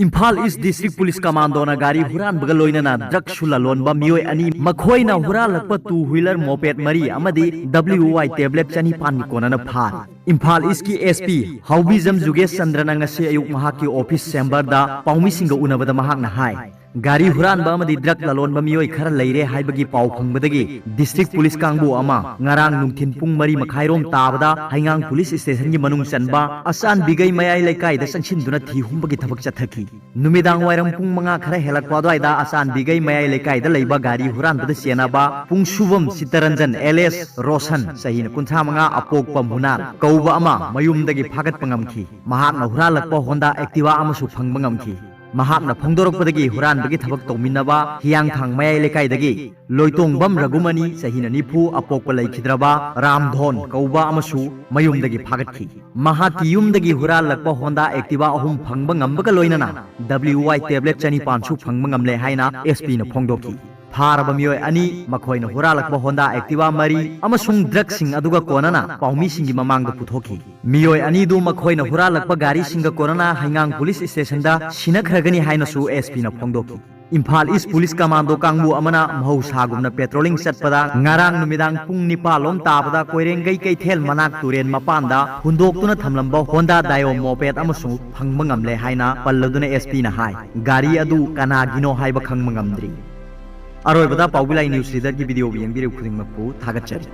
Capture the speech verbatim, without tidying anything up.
ꯏꯝꯐꯥꯜ ꯏꯁ district police ꯀꯃꯥꯟꯗꯣꯅ ꯒꯥꯔꯤ ꯍꯨꯔꯥꯟꯕꯒ ꯂꯣꯏꯅꯅ ꯗ꯭ꯔꯒꯁꯨ ꯂꯂꯣꯟꯕ ꯃꯤꯑꯣꯏ ꯑꯅꯤ, ꯃꯈꯣꯏꯅ ꯍꯨꯔꯥꯜꯂꯛꯄ ꯇꯨ ꯍ꯭ꯋꯤꯂꯔ ꯃꯣꯄꯦꯠ ꯃꯔꯤ ꯑꯃꯗꯤ W Y ꯇꯦꯕ꯭ꯂꯦꯠ ꯆꯅꯤꯄꯥꯟꯒꯤ ꯀꯣꯟꯅꯅ ꯐꯥꯔꯦ꯫ ꯏꯝꯐꯥꯜ ꯏꯁꯀꯤ S P ꯍꯥꯎꯕꯤꯖꯝ ꯖꯨꯒꯦꯁ ꯆꯟꯗ꯭ꯔꯅ ꯉꯁꯤ ꯑꯌꯨꯛ ꯃꯍꯥꯛꯀꯤ ꯑꯣꯐꯤꯁ ꯆꯦꯝꯕꯔꯗ ꯄꯥꯎꯃꯤꯁꯤꯡꯒ ꯎꯅꯕꯗ ꯃꯍꯥꯛꯅ ꯍꯥꯏ, ꯒꯥꯔꯤ ꯍꯨꯔꯥꯟꯕ ꯑꯃꯗꯤ ꯗ꯭ꯔꯒ ꯂꯂꯣꯟꯕ ꯃꯤꯑꯣꯏ ꯈꯔ ꯂꯩꯔꯦ ꯍꯥꯏꯕꯒꯤ ꯄꯥꯎ ꯐꯪꯕꯗꯒꯤ ꯗꯤꯁꯇ꯭ꯔꯤꯛ ꯄꯨꯂꯤꯁ ꯀꯥꯡꯕꯨ ꯑꯃ ꯉꯔꯥꯡ ꯅꯨꯡꯊꯤꯟ ꯄꯨꯡ ꯃꯔꯤ ꯃꯈꯥꯏꯔꯣꯝ ꯇꯥꯕꯗ ꯍꯩꯉꯥꯡ ꯄꯨꯂꯤꯁ ꯁ꯭ꯇꯦꯁꯟꯒꯤ ꯃꯅꯨꯡ ꯆꯟꯕ ꯑꯆꯥꯟꯕꯤꯒꯩ ꯃꯌꯥꯏ ꯂꯩꯀꯥꯏꯗ ꯆꯪꯁꯤꯟꯗꯨꯅ ꯊꯤ ꯍꯨꯝꯕꯒꯤ ꯊꯕꯛ ꯆꯠꯊꯈꯤ꯫ ꯅꯨꯃꯤꯗꯥꯡ ꯋꯥꯏꯔꯝ ꯄꯨꯡ ꯃꯉꯥ ꯈꯔ ꯍꯦꯜꯂꯛꯄ ꯑꯗꯨꯋꯥꯏꯗ ꯑꯆꯥꯟꯕꯤꯒꯩ ꯃꯌꯥꯏ ꯂꯩꯀꯥꯏꯗ ꯂꯩꯕ ꯒꯥꯔꯤ ꯍꯨꯔꯥꯟꯕꯗ ꯆꯦꯟꯅꯕ ꯄꯨꯡꯁꯨꯕꯝ ꯆꯤꯠꯇꯔꯟꯖꯟ alias ꯔꯣꯁꯟ, ꯆꯍꯤꯅ ꯀꯨꯟꯊ꯭ꯔꯥ ꯃꯉꯥ, ꯑꯄꯣꯛꯄ ꯃꯨꯅꯥꯟ ꯀꯧꯕ ꯑꯃ ꯃꯌꯨꯝꯗꯒꯤ ꯐꯥꯒꯠꯄ ꯉꯝꯈꯤ꯫ ꯃꯍꯥꯛꯅ ꯍꯨꯔꯥꯜꯂꯛꯄ ꯍꯣꯟꯗꯥ ꯑꯦꯛꯇꯤꯚꯥ ꯑꯃꯁꯨ ꯐꯪꯕ ꯉꯝꯈꯤ꯫ ꯃꯍꯥꯛꯅ ꯐꯣꯡꯗꯣꯔꯛꯄꯗꯒꯤ ꯍꯨꯔꯥꯟꯕꯒꯤ ꯊꯕꯛ ꯇꯧꯃꯤꯟꯅꯕ ꯍꯤꯌꯥꯡꯊꯥꯡ ꯃꯌꯥꯏ ꯂꯩꯀꯥꯏꯗꯒꯤ ꯂꯣꯏꯇꯣꯡꯕꯝ ꯔꯘꯨꯃꯅꯤ, ꯆꯍꯤꯅ ꯅꯤꯐꯨ, ꯑꯄꯣꯛꯄ ꯂꯩꯈꯤꯗ꯭ꯔꯕ ꯔꯥꯝꯙꯣꯟ ꯀꯧꯕ ꯑꯃꯁꯨ ꯃꯌꯨꯝꯗꯒꯤ ꯐꯥꯒꯠꯈꯤ꯫ ꯃꯍꯥꯛꯀꯤ ꯌꯨꯝꯗꯒꯤ ꯍꯨꯔꯥꯜꯂꯛꯄ ꯍꯣꯟꯗꯥ ꯑꯦꯛꯇꯤꯚꯥ ꯑꯍꯨꯝ ꯐꯪꯕ ꯉꯝꯕꯒ ꯂꯣꯏꯅꯅ W Y ꯇꯦꯕ꯭ꯂꯦꯠ ꯆꯅꯤꯄꯥꯟꯁꯨ ꯐꯪꯕ ꯉꯝꯂꯦ ꯍꯥꯏꯅ S P ꯅ ꯐꯣꯡꯗꯣꯛꯈꯤ꯫ ꯐꯥꯔꯕ ꯃꯤꯑꯣꯏ ꯑꯅꯤ, ꯃꯈꯣꯏꯅ ꯍꯨꯔꯥꯜꯂꯛꯄ ꯍꯣꯟꯗꯥ ꯑꯦꯛꯇꯤꯚꯥ ꯃꯔꯤ ꯑꯃꯁꯨꯡ ꯗ꯭ꯔꯒꯁꯤꯡ ꯑꯗꯨꯒ ꯀꯣꯟꯅꯅ ꯄꯥꯎꯃꯤꯁꯤꯡꯒꯤ ꯃꯃꯥꯡꯗ ꯄꯨꯊꯣꯛꯈꯤ꯫ ꯃꯤꯑꯣꯏ ꯑꯅꯤꯗꯨ ꯃꯈꯣꯏꯅ ꯍꯨꯔꯥꯜꯂꯛꯄ ꯒꯥꯔꯤꯁꯤꯡꯒ ꯀꯣꯟꯅꯅ ꯍꯩꯉꯥꯡ ꯄꯨꯂꯤꯁ ꯁ꯭ꯇꯦꯁꯟꯗ ꯁꯤꯟꯅꯈ꯭ꯔꯒꯅꯤ ꯍꯥꯏꯅꯁꯨ S P ꯅ ꯐꯣꯡꯗꯣꯛꯈꯤ꯫ ꯏꯝꯐꯥꯜ ꯏꯁ ꯄꯨꯂꯤꯁ ꯀꯃꯥꯟꯗꯣ ꯀꯥꯡꯕꯨ ꯑꯃꯅ ꯃꯍꯧꯁꯥꯒꯨꯝꯅ ꯄꯦꯇ꯭ꯔꯣꯂꯤꯡ ꯆꯠꯄꯗ ꯉꯔꯥꯡ ꯅꯨꯃꯤꯗꯥꯡ ꯄꯨꯡ ꯅꯤꯄꯥꯜ ꯂꯣꯝ ꯇꯥꯕꯗ ꯀꯣꯏꯔꯦꯡꯒꯩ ꯀꯩꯊꯦꯜ ꯃꯅꯥꯛ ꯇꯨꯔꯦꯟ ꯃꯄꯥꯟꯗ ꯍꯨꯟꯗꯣꯛꯇꯨꯅ ꯊꯝꯂꯝꯕ ꯍꯣꯟꯗꯥ ꯗꯥꯏꯑꯣ ꯃꯣꯄꯦꯠ ꯑꯃꯁꯨ ꯐꯪꯕ ꯉꯝꯂꯦ ꯍꯥꯏꯅ ꯄꯜꯂꯗꯨꯅ S P ꯅ ꯍꯥꯏ꯫ ꯒꯥꯔꯤ ꯑꯗꯨ ꯀꯅꯥꯒꯤꯅꯣ ꯍꯥꯏꯕ ꯈꯪꯕ ꯉꯝꯗ꯭ꯔꯤ꯫ ꯑꯔꯣꯏꯕꯗ ꯄꯥꯎꯕꯤꯂꯥꯏ ꯅ꯭ꯌꯨꯁ ꯂꯤꯗꯔꯒꯤ ꯚꯤꯗꯤꯑꯣ ꯌꯦꯡꯕꯤꯔꯤꯕ ꯈꯨꯗꯤꯡꯃꯛꯄꯨ ꯊꯥꯒꯠꯆꯔꯤ꯫